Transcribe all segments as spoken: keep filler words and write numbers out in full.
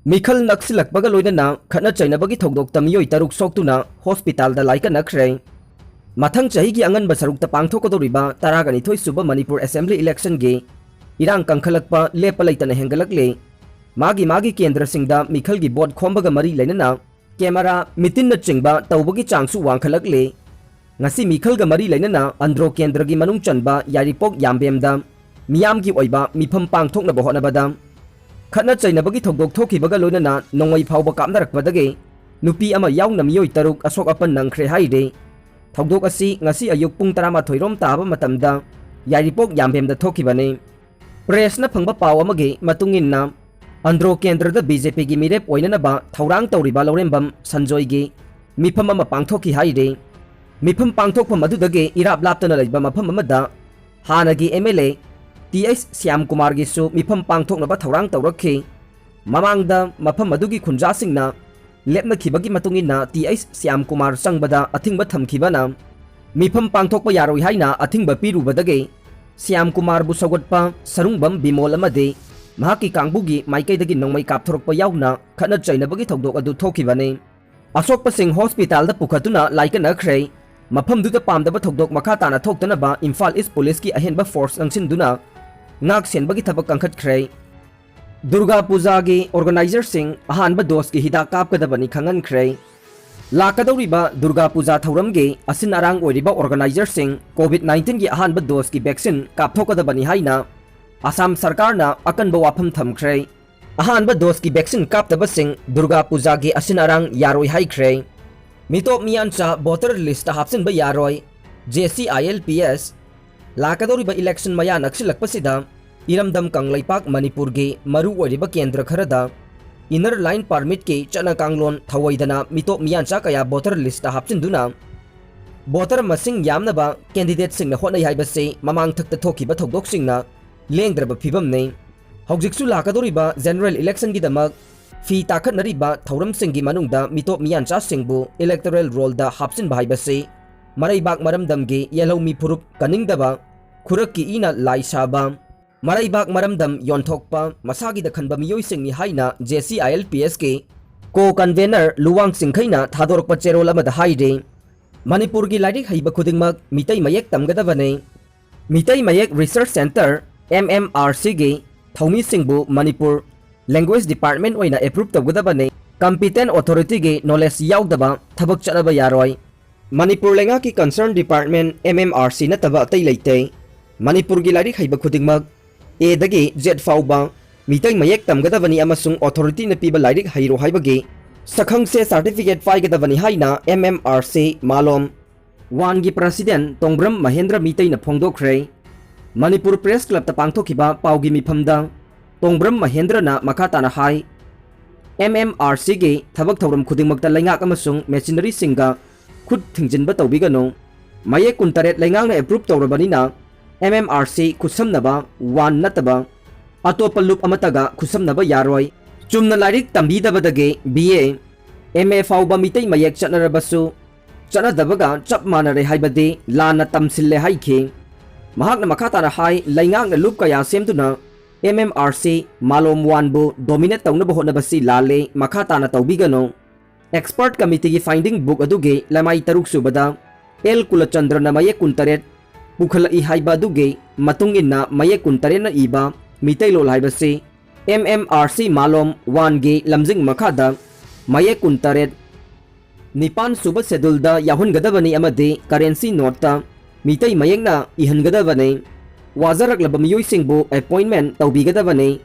ꯃꯤꯈꯜ ꯅꯛꯁꯤꯜꯂꯛꯄꯒ ꯂꯣꯏꯅꯅ ꯈꯠꯅ ꯆꯩꯅꯕꯒꯤ ꯊꯧꯗꯣꯛꯇ ꯃꯤꯑꯣꯏ ꯇꯔꯨꯛ ꯁꯣꯛꯇꯨꯅ ꯍꯣꯁꯄꯤꯇꯥꯜꯗ ꯂꯥꯏꯀꯠꯅꯈ꯭ꯔꯦ꯫ ꯃꯊꯪ ꯆꯍꯤꯒꯤ ꯑꯉꯟꯕ ꯁꯔꯨꯛꯇ ꯄꯥꯡꯊꯣꯛꯀꯗꯧꯔꯤꯕ ꯇꯔꯥꯒ ꯅꯤꯊꯣꯏ ꯁꯨꯕ ꯃꯅꯤꯄꯨꯔ ꯑꯦꯁꯦꯝꯕ꯭ꯂꯤ ꯏꯂꯦꯛꯁꯟꯒꯤ ꯏꯔꯥꯡ ꯀꯟꯈꯠꯂꯛꯄ ꯂꯦꯞꯄ ꯂꯩꯇꯅ ꯍꯦꯟꯒꯠꯂꯛꯂꯤ꯫ ꯃꯥꯒꯤ ꯃꯥꯒꯤ ꯀꯦꯟꯗ꯭ꯔꯁꯤꯡꯗ ꯃꯤꯈꯜꯒꯤ ꯚꯣꯠ ꯈꯣꯝꯕꯒ ꯃꯔꯤ ꯂꯩꯅꯅ ꯀꯦꯃꯦꯔꯥ, ꯃꯤꯇꯤꯟꯅꯆꯤꯡꯕ ꯇꯧꯕꯒꯤ ꯆꯥꯡꯁꯨ ꯋꯥꯡꯈꯠꯂꯛꯂꯤ꯫ ꯉꯁꯤ ꯃꯤꯈꯜꯒ ꯃꯔꯤ ꯂꯩꯅꯅ ꯑꯟꯗ꯭ꯔꯣ ꯀꯦꯟꯗ꯭ꯔꯒꯤ ꯃꯅꯨꯡ ꯆꯟꯕ ꯌꯥꯏꯔꯤꯄꯣꯛ ꯌꯥꯝꯕꯦꯝꯗ ꯃꯤꯌꯥꯝꯒꯤ ꯑꯣꯏꯕ ꯃꯤꯐꯝ ꯄꯥꯡꯊꯣꯛꯅꯕ ꯍꯣꯠꯅꯕꯗ ꯈꯠꯅ ꯆꯩꯅꯕꯒꯤ ꯊꯧꯗꯣꯛ ꯊꯣꯛꯈꯤꯕꯒ ꯂꯣꯏꯅꯅ ꯅꯣꯡꯃꯩ ꯐꯥꯎꯕ ꯀꯥꯞꯅꯔꯛꯄꯗꯒꯤ ꯅꯨꯄꯤ ꯑꯃ ꯌꯥꯎꯅ ꯃꯤꯑꯣꯏ ꯇꯔꯨꯛ ꯑꯁꯣꯛ ꯑꯄꯟ ꯅꯪꯈ꯭ꯔꯦ ꯍꯥꯏꯔꯤ꯫ ꯊꯧꯗꯣꯛ ꯑꯁꯤ ꯉꯁꯤ ꯑꯌꯨꯛ ꯄꯨꯡ ꯇꯔꯥꯃꯥꯊꯣꯏ ꯔꯣꯝ ꯇꯥꯕ ꯃꯇꯝꯗ ꯌꯥꯏꯔꯤꯄꯣꯛ ꯌꯥꯝꯕꯦꯝꯗ ꯊꯣꯛꯈꯤꯕꯅꯤ꯫ ꯄ꯭ꯔꯦꯁꯅ ꯐꯪꯕ ꯄꯥꯎ ꯑꯃꯒꯤ ꯃꯇꯨꯡ ꯏꯟꯅ, ꯑꯟꯗ꯭ꯔꯣ ꯀꯦꯟꯗ꯭ꯔꯗ ꯕꯤ ꯖꯦ ꯄꯤꯒꯤ ꯃꯤꯔꯦꯞ ꯑꯣꯏꯅꯅꯕ ꯊꯧꯔꯥꯡ ꯇꯧꯔꯤꯕ ꯂꯧꯔꯦꯝꯕꯝ ꯁꯟꯖꯣꯏꯒꯤ ꯃꯤꯐꯝ ꯑꯃ ꯄꯥꯡꯊꯣꯛꯈꯤ ꯍꯥꯏꯔꯤ꯫ ꯃꯤꯐꯝ ꯄꯥꯡꯊꯣꯛꯐꯝ ꯑꯗꯨꯗꯒꯤ ꯏꯔꯥꯞ ꯂꯥꯞꯇꯅ ꯂꯩꯕ ꯃꯐꯝ ꯑꯃꯗ ꯍꯥꯟꯅꯒꯤ M L A T H ꯁ꯭ꯌꯥꯝꯀꯨꯃꯥꯔꯒꯤꯁꯨ ꯃꯤꯐꯝ ꯄꯥꯡꯊꯣꯛꯅꯕ ꯊꯧꯔꯥꯡ ꯇꯧꯔꯛꯈꯤ꯫ ꯃꯃꯥꯡꯗ ꯃꯐꯝ ꯑꯗꯨꯒꯤ ꯈꯨꯟꯖꯥꯁꯤꯡꯅ ꯂꯦꯞꯅꯈꯤꯕꯒꯤ ꯃꯇꯨꯡ ꯏꯟꯅ ꯇꯤ ꯑꯩꯆ ꯁ꯭ꯌꯥꯝꯀꯨꯃꯥꯔ ꯆꯪꯕꯗ ꯑꯊꯤꯡꯕ ꯊꯝꯈꯤꯕꯅ ꯃꯤꯐꯝ ꯄꯥꯡꯊꯣꯛꯄ ꯌꯥꯔꯣꯏ ꯍꯥꯏꯅ ꯑꯊꯤꯡꯕ ꯄꯤꯔꯨꯕꯗꯒꯤ ꯁ꯭ꯌꯥꯝꯀꯨꯃꯥꯔꯕꯨ ꯁꯧꯒꯠꯄ ꯁꯔꯨꯡꯕꯝ ꯕꯤꯃꯣꯜ ꯑꯃꯗꯤ ꯃꯍꯥꯛꯀꯤ ꯀꯥꯡꯕꯨꯒꯤ ꯃꯥꯏꯀꯩꯗꯒꯤ ꯅꯣꯡꯃꯩ ꯀꯥꯞꯊꯣꯔꯛꯄ ꯌꯥꯎꯅ ꯈꯠꯅ ꯆꯩꯅꯕꯒꯤ ꯊꯧꯗꯣꯛ ꯑꯗꯨ ꯊꯣꯛꯈꯤꯕꯅꯤ꯫ ꯑꯁꯣꯛꯄꯁꯤꯡ ꯍꯣꯁꯄꯤꯇꯥꯜꯗ ꯄꯨꯈꯠꯇꯨꯅ ꯂꯥꯏꯀꯠꯅꯈ꯭ꯔꯦ꯫ ꯃꯐꯝꯗꯨꯗ ꯄꯥꯝꯗꯕ ꯊꯧꯗꯣꯛ ꯃꯈꯥ ꯇꯥꯅ ꯊꯣꯛꯇꯅꯕ ꯏꯝꯐꯥꯜ ꯏꯁ ꯄꯨꯂꯤꯁꯀꯤ ꯑꯍꯦꯟꯕ ꯐꯣꯔꯁ ꯆꯪꯁꯤꯟꯗꯨꯅ ꯉꯥꯛ ꯁꯦꯟꯕꯒꯤ ꯊꯕꯛ ꯀꯟꯈꯠꯈ꯭ꯔꯦ꯫ ꯗꯨꯔꯒꯥ ꯄꯨꯖꯥꯒꯤ ꯑꯣꯔꯒꯅꯥꯏꯖꯔꯁꯤꯡ ꯑꯍꯥꯟꯕ ꯗꯣꯁꯀꯤ ꯍꯤꯗꯥꯛ ꯀꯥꯞꯀꯗꯕꯅꯤ ꯈꯪꯍꯟꯈ꯭ꯔꯦ꯫ ꯂꯥꯛꯀꯗꯧꯔꯤꯕ ꯗꯨꯔꯒꯥ ꯄꯨꯖꯥ ꯊꯧꯔꯝꯒꯤ ꯑꯁꯤꯟ ꯑꯔꯥꯡ ꯑꯣꯏꯔꯤꯕ ꯑꯣꯔꯒꯅꯥꯏꯖꯔꯁꯤꯡ ꯀꯣꯚꯤꯗ ꯅꯥꯏꯟꯇꯤꯟꯒꯤ ꯑꯍꯥꯟꯕ ꯗꯣꯁꯀꯤ ꯚꯦꯛꯁꯤꯟ ꯀꯥꯞꯊꯣꯛꯀꯗꯕꯅꯤ ꯍꯥꯏꯅ ꯑꯁꯥꯝ ꯁꯔꯀꯥꯔꯅ ꯑꯀꯟꯕ ꯋꯥꯐꯝ ꯊꯝꯈ꯭ꯔꯦ꯫ ꯑꯍꯥꯟꯕ ꯗꯣꯁꯀꯤ ꯚꯦꯛꯁꯤꯟ ꯀꯥꯞꯇꯕꯁꯤꯡ ꯗꯨꯔꯒꯥ ꯄꯨꯖꯥꯒꯤ ꯑꯁꯤꯟ ꯑꯔꯥꯡ ꯌꯥꯔꯣꯏ ꯍꯥꯏꯈ꯭ꯔꯦ꯫ ꯃꯤꯇꯣꯞ ꯃꯤꯌꯥꯟꯆꯥ ꯚꯣꯇꯔ ꯂꯤꯁꯇ ꯍꯥꯞꯆꯤꯟꯕ ꯌꯥꯔꯣꯏ, J C I L P S. ꯂꯥꯛꯀꯗꯧꯔꯤꯕ ꯏꯂꯦꯛꯁꯟ ꯃꯌꯥ ꯅꯛꯁꯤꯜꯂꯛꯄꯁꯤꯗ ꯏꯔꯝꯗꯝ ꯀꯪꯂꯩꯄꯥꯛ ꯃꯅꯤꯄꯨꯔꯒꯤ ꯃꯔꯨ ꯑꯣꯏꯔꯤꯕ ꯀꯦꯟꯗ꯭ꯔ ꯈꯔꯗ ꯏꯟꯅꯔ ꯂꯥꯏꯟ ꯄꯥꯔꯃꯤꯠꯀꯤ ꯆꯠꯅ ꯀꯥꯡꯂꯣꯟ ꯊꯧꯑꯣꯏꯗꯅ ꯃꯤꯇꯣꯞ ꯃꯤꯌꯥꯟꯆꯥ ꯀꯌꯥ ꯚꯣꯇꯔ ꯂꯤꯁꯇ ꯍꯥꯞꯆꯤꯟꯗꯨꯅ ꯚꯣꯇꯔ ꯃꯁꯤꯡ ꯌꯥꯝꯅꯕ ꯀꯦꯟꯗꯤꯗꯦꯠꯁꯤꯡꯅ ꯍꯣꯠꯅꯩ ꯍꯥꯏꯕꯁꯤ ꯃꯃꯥꯡꯊꯛꯇ ꯊꯣꯛꯈꯤꯕ ꯊꯧꯗꯣꯛꯁꯤꯡꯅ ꯂꯦꯡꯗ꯭ꯔꯕ ꯐꯤꯕꯝꯅꯤ꯫ ꯍꯧꯖꯤꯛꯁꯨ ꯂꯥꯛꯀꯗꯧꯔꯤꯕ ꯖꯦꯅꯔꯦꯜ ꯏꯂꯦꯛꯁꯟꯒꯤꯗꯃꯛ ꯐꯤ ꯇꯥꯈꯠꯅꯔꯤꯕ ꯊꯧꯔꯝꯁꯤꯡꯒꯤ ꯃꯅꯨꯡꯗ ꯃꯤꯇꯣꯞ ꯃꯤꯌꯥꯟꯆꯥꯁꯤꯡꯕꯨ ꯏꯂꯦꯛꯇꯣꯔꯦꯜ ꯔꯣꯜꯗ ꯍꯥꯞꯆꯤꯟꯕ ꯍꯥꯏꯕꯁꯤ ꯃꯔꯩꯕꯥꯛ ꯃꯔꯝꯗꯝꯒꯤ ꯌꯦꯜꯍꯧꯃꯤ ꯐꯨꯔꯨꯞ ꯀꯟꯅꯤꯡꯗꯕ, ꯈꯨꯔꯛꯀꯤ ꯏꯅ ꯂꯥꯏ ꯁꯥꯕ, ꯃꯔꯩꯕꯥꯛ ꯃꯔꯝꯗꯝ ꯌꯣꯟꯊꯣꯛꯄ ꯃꯁꯥꯒꯤꯗ ꯈꯟꯕ ꯃꯤꯑꯣꯏꯁꯤꯡꯅꯤ ꯍꯥꯏꯅ J C I L P S ꯀꯤ co-convener ꯂꯨꯋꯥꯡ ꯆꯤꯡꯈꯩꯅ ꯊꯥꯗꯣꯔꯛꯄ ꯆꯦꯔꯣꯜ ꯑꯃꯗ ꯍꯥꯏꯔꯤ꯫ ꯃꯅꯤꯄꯨꯔꯒꯤ ꯂꯥꯏꯔꯤꯛ ꯍꯩꯕ ꯈꯨꯗꯤꯡꯃꯛ ꯃꯤꯇꯩ ꯃꯌꯦꯛ ꯇꯝꯒꯗꯕꯅꯤ꯫ ꯃꯤꯇꯩ ꯃꯌꯦꯛ Research Centre, M M R C ꯒꯤ ꯊꯧꯃꯤꯁꯤꯡꯕꯨ ꯃꯅꯤꯄꯨꯔ Language Department ꯑꯣꯏꯅ approve ꯇꯧꯒꯗꯕꯅꯤ꯫ Competent authority ꯒꯤ knowledge ꯌꯥꯎꯗꯕ ꯊꯕꯛ ꯆꯠꯅꯕ ꯌꯥꯔꯣꯏ꯫ ꯃꯅꯤꯄꯨꯔ ꯂꯩꯉꯥꯛꯀꯤ concern department, M M R C ꯅꯠꯇꯕ ꯑꯇꯩ ꯂꯩꯇꯦ꯫ ꯃꯅꯤꯄꯨꯔꯒꯤ ꯂꯥꯏꯔꯤꯛ ꯍꯩꯕ ꯈꯨꯗꯤꯡꯃꯛ, A ꯗꯒꯤ Z ꯐꯥꯎꯕ, ꯃꯤꯇꯩ ꯃꯌꯦꯛ ꯇꯝꯒꯗꯕꯅꯤ ꯑꯃꯁꯨꯡ authority ꯅ ꯄꯤꯕ ꯂꯥꯏꯔꯤꯛ ꯍꯩꯔꯣ ꯍꯥꯏꯕꯒꯤ ꯁꯛꯈꯪꯁꯦ certificate ꯄꯥꯏꯒꯗꯕꯅꯤ ꯍꯥꯏꯅ M M R C ꯃꯥꯂꯣꯝ one ꯒꯤ president ꯇꯣꯡꯕ꯭ꯔꯝ ꯃꯍꯦꯟꯗ꯭ꯔ ꯃꯤꯇꯩꯅ ꯐꯣꯡꯗꯣꯛꯈ꯭ꯔꯦ꯫ ꯃꯅꯤꯄꯨꯔ Press Club ꯇ ꯄꯥꯡꯊꯣꯛꯈꯤꯕ ꯄꯥꯎꯒꯤ ꯃꯤꯐꯝꯗ ꯇꯣꯡꯕ꯭ꯔꯝ ꯃꯍꯦꯟꯗ꯭ꯔꯅ ꯃꯈꯥ ꯇꯥꯅ ꯍꯥꯏ, M M R C ꯒꯤ ꯊꯕꯛ ꯊꯧꯔꯝ ꯈꯨꯗꯤꯡꯃꯛꯇ ꯂꯩꯉꯥꯛ ꯑꯃꯁꯨꯡ machinery ꯁꯤꯡꯒ ꯈꯨꯠ ꯊꯤꯡꯖꯤꯟꯕ ꯇꯧꯕꯤꯒꯅꯨ꯫ ꯃꯌꯦꯛ ꯀꯨꯟꯇꯔꯦꯠ ꯂꯩꯉꯥꯛꯅ approve ꯇꯧꯔꯕꯅꯤꯅ, M M R C ꯈꯨꯠꯁꯝꯅꯕ one ꯅꯠꯇꯕ ꯑꯇꯣꯞꯄ ꯂꯨꯞ ꯑꯃꯠꯇꯒ ꯈꯨꯠꯁꯝꯅꯕ ꯌꯥꯔꯣꯏ꯫ ꯆꯨꯝꯅ ꯂꯥꯏꯔꯤꯛ ꯇꯝꯕꯤꯗꯕꯗꯒꯤ B A, M A ꯐꯥꯎꯕ ꯃꯤꯇꯩ ꯃꯌꯦꯛ ꯆꯠꯅꯔꯕꯁꯨ, ꯆꯠꯅꯗꯕꯒ ꯆꯞ ꯃꯥꯟꯅꯔꯦ ꯍꯥꯏꯕꯗꯤ ꯂꯥꯟꯅ ꯇꯝꯁꯤꯜꯂꯦ ꯍꯥꯏꯈꯤ꯫ ꯃꯍꯥꯛꯅ ꯃꯈꯥ ꯇꯥꯅ ꯍꯥꯏ, ꯂꯩꯉꯥꯛꯅ ꯂꯨꯞ ꯀꯌꯥ ꯁꯦꯝꯗꯨꯅ M M R C ꯃꯥꯂꯣꯝ one ꯕꯨ dominate ꯇꯧꯅꯕ ꯍꯣꯠꯅꯕꯁꯤ ꯂꯥꯜꯂꯦ꯫ ꯃꯈꯥ ꯇꯥꯅ ꯇꯧꯕꯤꯒꯅꯨ꯫ Expert committee ꯒꯤ finding book ꯑꯗꯨꯒꯤ ꯂꯃꯥꯏ ꯇꯔꯨꯛ ꯁꯨꯕꯗ L ꯀꯨꯂꯆꯟꯗ꯭ꯔꯅ ꯃꯌꯦꯛ ꯀꯨꯟꯇꯔꯦꯠ ꯄꯨꯈꯠꯂꯛꯏ ꯍꯥꯏꯕ ꯑꯗꯨꯒꯤ ꯃꯇꯨꯡ ꯏꯟꯅ ꯃꯌꯦꯛ ꯀꯨꯟꯇꯔꯦꯠꯅ ꯏꯕ ꯃꯤꯇꯩꯂꯣꯟ ꯍꯥꯏꯕꯁꯤ M M R C ꯃꯥꯂꯣꯝ one ꯒꯤ ꯂꯝꯖꯤꯡ ꯃꯈꯥꯗ ꯃꯌꯦꯛ ꯀꯨꯟꯇꯔꯦꯠ, ꯅꯤꯄꯥꯟ ꯁꯨꯕ schedule ꯗ ꯌꯥꯎꯍꯟꯒꯗꯕꯅꯤ ꯑꯃꯗꯤ currency note ꯇ ꯃꯤꯇꯩ ꯃꯌꯦꯛꯅ ꯏꯍꯟꯒꯗꯕꯅꯤ꯫ ꯋꯥꯖꯔꯛꯂꯕ ꯃꯤꯑꯣꯏꯁꯤꯡꯕꯨ appointment ꯇꯧꯕꯤꯒꯗꯕꯅꯤ꯫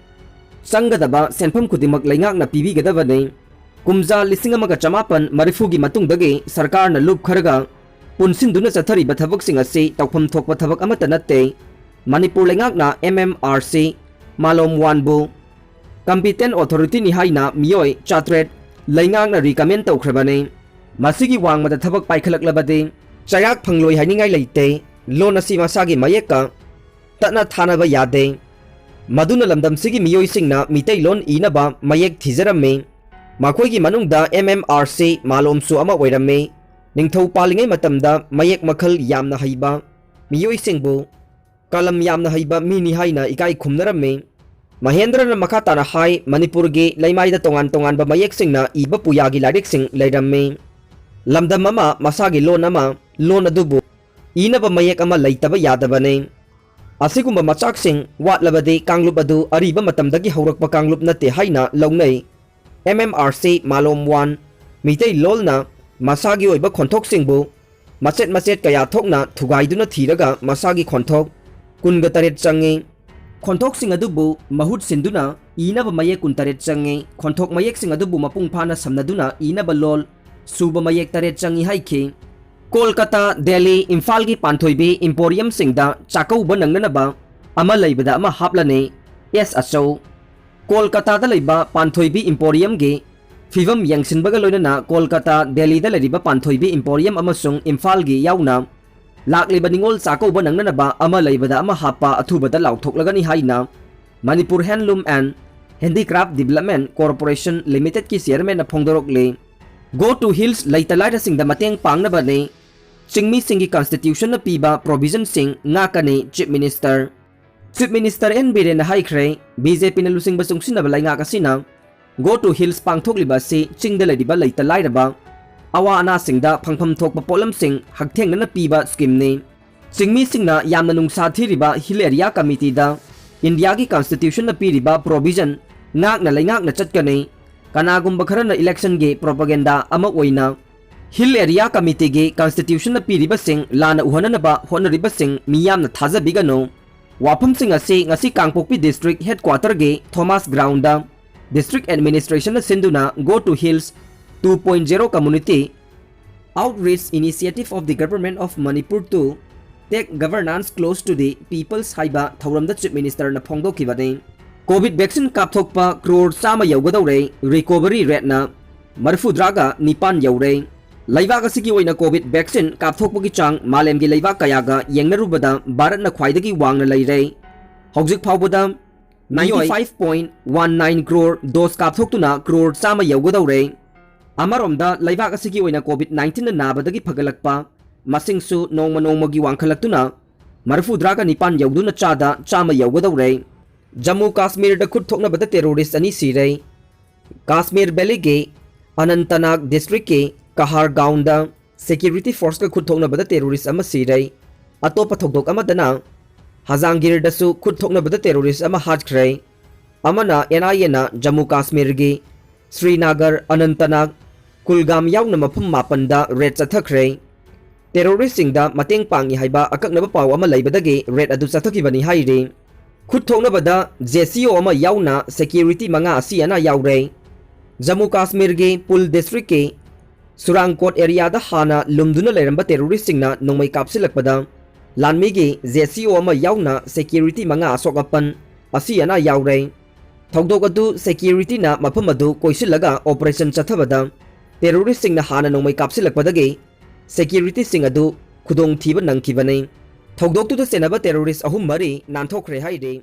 ꯆꯪꯒꯗꯕ ꯁꯦꯟꯐꯝ ꯈꯨꯗꯤꯡꯃꯛ ꯂꯩꯉꯥꯛꯅ ꯄꯤꯕꯤꯒꯗꯕꯅꯤ꯫ ꯀꯨꯝꯖꯥ ꯂꯤꯁꯤꯡ ꯑꯃꯒ ꯆꯃꯥꯄꯟ ꯃꯔꯤꯐꯨꯒꯤ ꯃꯇꯨꯡꯗꯒꯤ ꯁꯔꯀꯥꯔꯅ ꯂꯨꯞ ꯈꯔꯒ ꯄꯨꯟꯁꯤꯟꯗꯨꯅ ꯆꯠꯊꯔꯤꯕ ꯊꯕꯛꯁꯤꯡ ꯑꯁꯤ ꯇꯧꯐꯝ ꯊꯣꯛꯄ ꯊꯕꯛ ꯑꯃꯠꯇ ꯅꯠꯇꯦ꯫ ꯃꯅꯤꯄꯨꯔ ꯂꯩꯉꯥꯛꯅ M M R C ꯃꯥꯂꯣꯝ one ꯕꯨ competent authority ꯅꯤ ꯍꯥꯏꯅ ꯃꯤꯑꯣꯏ ꯆꯥꯇ꯭ꯔꯦꯠ ꯂꯩꯉꯥꯛꯅ recommend ꯇꯧꯈ꯭ꯔꯕꯅꯤ꯫ ꯃꯁꯤꯒꯤ ꯋꯥꯡꯃꯗ ꯊꯕꯛ ꯄꯥꯏꯈꯠꯂꯛꯂꯕꯗꯤ ꯆꯩꯔꯥꯛ ꯐꯪꯂꯣꯏ ꯍꯥꯏꯅꯤꯡꯉꯥꯏ ꯂꯩꯇꯦ꯫ ꯂꯣꯟ ꯑꯁꯤ ꯃꯁꯥꯒꯤ ꯃꯌꯦꯛꯀ ꯇꯠꯅ ꯊꯥꯅꯕ ꯌꯥꯗꯦ꯫ ꯃꯗꯨꯅ ꯂꯝꯗꯝꯁꯤꯒꯤ ꯃꯤꯑꯣꯏꯁꯤꯡꯅ ꯃꯤꯇꯩꯂꯣꯟ ꯏꯅꯕ ꯃꯌꯦꯛ ꯊꯤꯖꯔꯝꯃꯤ꯫ ꯃꯈꯣꯏꯒꯤ ꯃꯅꯨꯡꯗ M M R C ꯃꯥꯂꯣꯝꯁꯨ ꯑꯃ ꯑꯣꯏꯔꯝꯃꯤ꯫ ꯅꯤꯡꯊꯧ ꯄꯥꯜꯂꯤꯉꯩ ꯃꯇꯝꯗ ꯃꯌꯦꯛ ꯃꯈꯜ ꯌꯥꯝꯅ ꯍꯩꯕ ꯃꯤꯑꯣꯏꯁꯤꯡꯕꯨ ꯀꯂꯝ ꯌꯥꯝꯅ ꯍꯩꯕ ꯃꯤꯅꯤ ꯍꯥꯏꯅ ꯏꯀꯥꯏ ꯈꯨꯝꯅꯔꯝꯃꯤ꯫ ꯃꯍꯦꯟꯗ꯭ꯔꯅ ꯃꯈꯥ ꯇꯥꯅ ꯍꯥꯏ, ꯃꯅꯤꯄꯨꯔꯒꯤ ꯂꯩꯃꯥꯏꯗ ꯇꯣꯉꯥꯟ ꯇꯣꯉꯥꯟꯕ ꯃꯌꯦꯛꯁꯤꯡꯅ ꯏꯕ ꯄꯨꯌꯥꯒꯤ ꯂꯥꯏꯔꯤꯛꯁꯤꯡ ꯂꯩꯔꯝꯃꯤ꯫ ꯂꯝꯗꯝ ꯑꯃ, ꯃꯁꯥꯒꯤ ꯂꯣꯟ ꯑꯃ, ꯂꯣꯟ ꯑꯗꯨꯕꯨ ꯏꯅꯕ ꯃꯌꯦꯛ ꯑꯃ ꯂꯩꯇꯕ ꯌꯥꯗꯕꯅꯤ꯫ ꯑꯁꯤꯒꯨꯝꯕ ꯃꯆꯥꯛꯁꯤꯡ ꯋꯥꯠꯂꯕꯗꯤ ꯀꯥꯡꯂꯨꯞ ꯑꯗꯨ ꯑꯔꯤꯕ ꯃꯇꯝꯗꯒꯤ ꯍꯧꯔꯛꯄ ꯀꯥꯡꯂꯨꯞ ꯅꯠꯇꯦ ꯍꯥꯏꯅ ꯂꯧꯅꯩ꯫ ꯑꯦꯝ ꯑꯦꯝ ꯑꯥꯔ ꯁꯤ ꯃꯥꯂꯣꯝ ꯋꯥꯟ ꯃꯤꯇꯩ ꯂꯣꯜꯅ ꯃꯁꯥꯒꯤ ꯑꯣꯏꯕ ꯈꯣꯟꯊꯣꯛꯁꯤꯡꯕꯨ ꯃꯆꯦꯠ ꯃꯆꯦꯠ ꯀꯌꯥ ꯊꯣꯛꯅ ꯊꯨꯒꯥꯏꯗꯨꯅ ꯊꯤꯔꯒ ꯃꯁꯥꯒꯤ ꯈꯣꯟꯊꯣꯛ ꯀꯨꯟꯒ ꯇꯔꯦꯠ ꯆꯪꯉꯤ꯫ ꯈꯣꯟꯊꯣꯛꯁꯤꯡ ꯑꯗꯨꯕꯨ ꯃꯍꯨꯠ ꯁꯤꯟꯗꯨꯅ ꯏꯅꯕ ꯃꯌꯦꯛ ꯀꯨꯟꯇꯔꯦꯠ ꯆꯪꯉꯤ꯫ ꯈꯣꯟꯊꯣꯛ ꯃꯌꯦꯛꯁꯤꯡ ꯑꯗꯨꯕꯨ ꯃꯄꯨꯡ ꯐꯥꯅ ꯁꯝꯅꯗꯨꯅ ꯏꯅꯕ ꯂꯣꯜ ꯁꯨꯕ ꯃꯌꯦꯛ ꯇꯔꯦꯠ ꯆꯪꯉꯤ ꯍꯥꯏꯈꯤ꯫ ꯀꯣꯜꯀꯇꯥ, ꯗꯦꯜꯂꯤ, ꯏꯝꯐꯥꯜꯒꯤ ꯄꯥꯟꯊꯣꯏꯕꯤ ꯏꯝꯄꯣꯔꯤꯌꯝꯁꯤꯡꯗ ꯆꯥꯛꯀꯧꯕ ꯅꯪꯅꯅꯕ ꯑꯃ ꯂꯩꯕꯗ ꯑꯃ ꯍꯥꯞꯂꯅꯤ꯫ ꯑꯦꯁ ꯑꯆꯧ꯫ ꯀꯣꯜꯀꯇꯥꯗ ꯂꯩꯕ ꯄꯥꯟꯊꯣꯏꯕꯤ ꯏꯝꯄꯣꯔꯤꯌꯝꯒꯤ ꯐꯤꯕꯝ ꯌꯦꯡꯁꯤꯟꯕꯒ ꯂꯣꯏꯅꯅ ꯀꯣꯜꯀꯇꯥ, ꯗꯦꯜꯂꯤꯗ ꯂꯩꯔꯤꯕ ꯄꯥꯟꯊꯣꯏꯕꯤ ꯏꯝꯄꯣꯔꯤꯌꯝ ꯑꯃꯁꯨꯡ ꯏꯝꯐꯥꯜꯒꯤ ꯌꯥꯎꯅ ꯂꯥꯛꯂꯤꯕ ꯅꯤꯉꯣꯜ ꯆꯥꯛꯀꯧꯕ ꯅꯪꯅꯅꯕ ꯑꯃ ꯂꯩꯕꯗ ꯑꯃ ꯍꯥꯞꯄ ꯑꯊꯨꯕꯗ ꯂꯥꯎꯊꯣꯛꯂꯒꯅꯤ ꯍꯥꯏꯅ Manipur Handloom and Handicraft Development Corporation Limited ꯀꯤ ꯆꯤꯌꯔꯃꯦꯟꯅ ꯐꯣꯡꯗꯣꯔꯛꯂꯤ꯫ Go to Hills ꯂꯩꯇ ꯂꯥꯏꯔꯁꯤꯡꯗ ꯃꯇꯦꯡ ꯄꯥꯡꯅꯕꯅꯤ꯫ ꯆꯤꯡꯃꯤꯁꯤꯡꯒꯤ ꯀꯟꯁꯇꯤꯇ꯭ꯌꯨꯁꯟꯅ ꯄꯤꯕ ꯄ꯭ꯔꯣꯚꯤꯖꯟꯁꯤꯡ ꯉꯥꯛꯀꯅꯤ, chief minister. Chief minister N ꯕꯤꯔꯦꯟꯅ ꯍꯥꯏꯈ꯭ꯔꯦ, ꯕꯤ ꯖꯦ ꯄꯤꯅ ꯂꯨꯆꯤꯡꯕ ꯆꯨꯡꯁꯤꯟꯅꯕ ꯂꯩꯉꯥꯛ ꯑꯁꯤꯅ Go to Hills ꯄꯥꯡꯊꯣꯛꯂꯤꯕ ꯑꯁꯤ ꯆꯤꯡꯗ ꯂꯩꯔꯤꯕ ꯂꯩꯇ ꯂꯥꯏꯔꯕ, ꯑꯋꯥ ꯑꯅꯥꯁꯤꯡꯗ ꯐꯪꯐꯝ ꯊꯣꯛꯄ ꯄꯣꯠꯂꯝꯁꯤꯡ ꯍꯛꯊꯦꯡꯅꯅ ꯄꯤꯕ ꯁ꯭ꯀꯤꯝꯅꯤ꯫ ꯆꯤꯡꯃꯤꯁꯤꯡꯅ ꯌꯥꯝꯅ ꯅꯨꯡꯁꯥ ꯊꯤꯔꯤꯕ ꯍꯤꯜ ꯑꯦꯔꯤꯌꯥ ꯀꯃꯤꯇꯤꯗ ꯏꯟꯗꯤꯌꯥꯒꯤ ꯀꯟꯁꯇꯤꯇ꯭ꯌꯨꯁꯟꯅ ꯄꯤꯔꯤꯕ ꯄ꯭ꯔꯣꯚꯤꯖꯟ ꯉꯥꯛꯅ ꯂꯩꯉꯥꯛꯅ ꯆꯠꯀꯅꯤ꯫ ꯀꯅꯥꯒꯨꯝꯕ ꯈꯔꯅ ꯏꯂꯦꯛꯁꯟꯒꯤ ꯄ꯭ꯔꯣꯄꯥꯒꯦꯟꯗꯥ ꯑꯃ ꯑꯣꯏꯅ ꯍꯤꯜ ꯑꯦꯔꯤꯌꯥ ꯀꯃꯤꯇꯤꯒꯤ ꯀꯟꯁꯇꯤꯇ꯭ꯌꯨꯁꯟꯅ ꯄꯤꯔꯤꯕꯁꯤꯡ ꯂꯥꯟꯅ ꯎꯍꯟꯅꯅꯕ ꯍꯣꯠꯅꯔꯤꯕꯁꯤꯡ ꯃꯤꯌꯥꯝꯅ ꯊꯥꯖꯕꯤꯒꯅꯨ꯫ ꯋꯥꯐꯝꯁꯤꯡ ꯑꯁꯤ ꯉꯁꯤ ꯀꯥꯡꯄꯣꯛꯄꯤ ꯗꯤꯁꯇ꯭ꯔꯤꯛ ꯍꯦꯗꯀ꯭ꯋꯥꯇꯔꯒꯤ ꯊꯣꯃꯥꯁ ꯒ꯭ꯔꯥꯎꯟꯗ ꯗꯤꯁꯇ꯭ꯔꯤꯛ ꯑꯦꯗꯃꯤꯅꯤꯁꯇ꯭ꯔꯦꯁꯟꯅ ꯁꯤꯟꯗꯨꯅ Go to Hills two point zero Community Outreach Initiative of the Government of Manipur to Take Governance Close to the Peoples ꯍꯥꯏꯕ ꯊꯧꯔꯝꯗ ꯆꯤꯐ ꯃꯤꯅꯤꯁꯇꯔꯅ ꯐꯣꯡꯗꯣꯛꯈꯤꯕꯅꯤ꯫ ꯀꯣꯚꯤꯗ ꯚꯦꯛꯁꯤꯟ ꯀꯥꯞꯊꯣꯛꯄ ꯀ꯭ꯔꯣꯔ ꯆꯥꯝꯃ ꯌꯧꯒꯗꯧꯔꯦ, ꯔꯤꯀꯣꯚꯔꯤ ꯔꯦꯠꯅ ꯃꯔꯤꯐꯨꯇꯔꯥꯒ ꯅꯤꯄꯥꯟ ꯌꯧꯔꯦ꯫ ꯂꯩꯕꯥꯛ ꯑꯁꯤꯒꯤ ꯑꯣꯏꯅ ꯀꯣꯚꯤꯗ ꯚꯦꯛꯁꯤꯟ ꯀꯥꯞꯊꯣꯛꯄꯒꯤ ꯆꯥꯡ ꯃꯥꯂꯦꯝꯒꯤ ꯂꯩꯕꯥꯛ ꯀꯌꯥꯒ ꯌꯦꯡꯅꯔꯨꯕꯗ ꯚꯥꯔꯠꯅ ꯈ꯭ꯋꯥꯏꯗꯒꯤ ꯋꯥꯡꯅ ꯂꯩꯔꯦ꯫ ꯍꯧꯖꯤꯛ ꯐꯥꯎꯕꯗ ꯃꯤꯑꯣꯏ ninety-five point one nine crore dose ꯀꯥꯞꯊꯣꯛꯇꯨꯅ crore ꯆꯥꯝꯃ ꯌꯧꯒꯗꯧꯔꯦ꯫ ꯑꯃꯔꯣꯝꯗ ꯂꯩꯕꯥꯛ ꯑꯁꯤꯒꯤ ꯑꯣꯏꯅ ꯀꯣꯚꯤꯗ ꯅꯥꯏꯟꯇꯤꯟꯅ ꯅꯥꯕꯗꯒꯤ ꯐꯒꯠꯂꯛꯄ ꯃꯁꯤꯡꯁꯨ ꯅꯣꯡꯃ ꯅꯣꯡꯃꯒꯤ ꯋꯥꯡꯈꯠꯂꯛꯇꯨꯅ ꯃꯔꯤꯐꯨꯇꯔꯥꯒ ꯅꯤꯄꯥꯟ ꯌꯧꯗꯨꯅ ꯆꯥꯗ ꯆꯥꯝꯃ ꯌꯧꯒꯗꯧꯔꯦ꯫ ꯖꯝꯃꯨ ꯀꯥꯁꯃꯤꯔꯗ ꯈꯨꯠ ꯊꯣꯛꯅꯕꯗ terrorist ꯑꯅꯤ ꯁꯤꯔꯦ꯫ ꯀꯥꯁꯃꯤꯔ ꯚꯦꯂꯤꯒꯤ ꯑꯅꯟꯇꯅꯥꯒ ꯗꯤꯁꯇ꯭ꯔꯤꯛꯀꯤ ꯀꯍꯥꯔꯒꯥꯎꯟꯗ security forceꯀ ꯈꯨꯠ ꯊꯣꯛꯅꯕꯗ terrorist ꯑꯃ ꯁꯤꯔꯦ꯫ ꯑꯇꯣꯞꯄ ꯊꯧꯗꯣꯛ ꯑꯃꯗꯅ ꯍꯖꯥꯡꯒꯤꯔꯗꯁꯨ ꯈꯨꯠ ꯊꯣꯛꯅꯕꯗ terrorist ꯑꯃ ꯍꯥꯠꯈ꯭ꯔꯦ꯫ ꯑꯃꯅ NIAꯅ ꯖꯝꯃꯨ ꯀꯥꯁꯃꯤꯔꯒꯤ ꯁ꯭ꯔꯤꯅꯥꯒꯔ, ꯑꯅꯟꯇꯅꯥꯒ, ꯀꯨꯜꯒꯥꯝ ꯌꯥꯎꯅ ꯃꯐꯝ ꯃꯥꯄꯟꯗ raid ꯆꯠꯊꯈ꯭ꯔꯦ꯫ Terroristꯁꯤꯡꯗ ꯃꯇꯦꯡ ꯄꯥꯡꯉꯤ ꯍꯥꯏꯕ ꯑꯀꯛꯅꯕ ꯄꯥꯎ ꯑꯃ ꯂꯩꯕꯗꯒꯤ raid ꯑꯗꯨ ꯆꯠꯊꯈꯤꯕꯅꯤ ꯍꯥꯏꯔꯤ꯫ ꯈꯨꯠ ꯊꯣꯛꯅꯕꯗ JCO ꯑꯃ ꯌꯥꯎꯅ security ꯃꯉꯥ ꯑꯁꯤ ꯑꯅꯥ ꯌꯥꯎꯔꯦ꯫ ꯖꯝꯃꯨ ꯀꯥꯁꯃꯤꯔꯒꯤ ꯄꯨꯜ ꯗꯤꯁꯇ꯭ꯔꯤꯛꯀꯤ ꯁꯨꯔꯥꯡꯀꯣꯠ areaꯗ ꯍꯥꯟꯅ ꯂꯨꯝꯗꯨꯅ ꯂꯩꯔꯝꯕ terroristꯁꯤꯡꯅ ꯅꯣꯡꯃꯩ ꯀꯥꯞꯁꯤꯜꯂꯛꯄꯗ ꯂꯥꯟꯃꯤꯒꯤ JCO ꯑꯃ ꯌꯥꯎꯅ security ꯃꯉꯥ ꯑꯁꯣꯛ ꯑꯄꯟ, ꯑꯁꯤ ꯑꯅꯥ ꯌꯥꯎꯔꯦ꯫ ꯊꯧꯗꯣꯛ ꯑꯗꯨ securityꯅ ꯃꯐꯝ ꯑꯗꯨ ꯀꯣꯏꯁꯤꯜꯂꯒ operation ꯆꯠꯊꯕꯗ terroristꯁꯤꯡꯅ ꯍꯥꯟꯅ ꯅꯣꯡꯃꯩ ꯀꯥꯞꯁꯤꯜꯂꯛꯄꯗꯒꯤ securityꯁꯤꯡ ꯑꯗꯨ ꯈꯨꯗꯣꯡꯊꯤꯕ ꯅꯪꯈꯤꯕꯅꯤ꯫ ꯊꯧꯗꯣꯛꯇꯨꯗ ꯆꯦꯟꯅꯕ terrorist ꯑꯍꯨꯝ ꯃꯔꯤ ꯅꯥꯟꯊꯣꯛꯈ꯭ꯔꯦ ꯍꯥꯏꯔꯤ꯫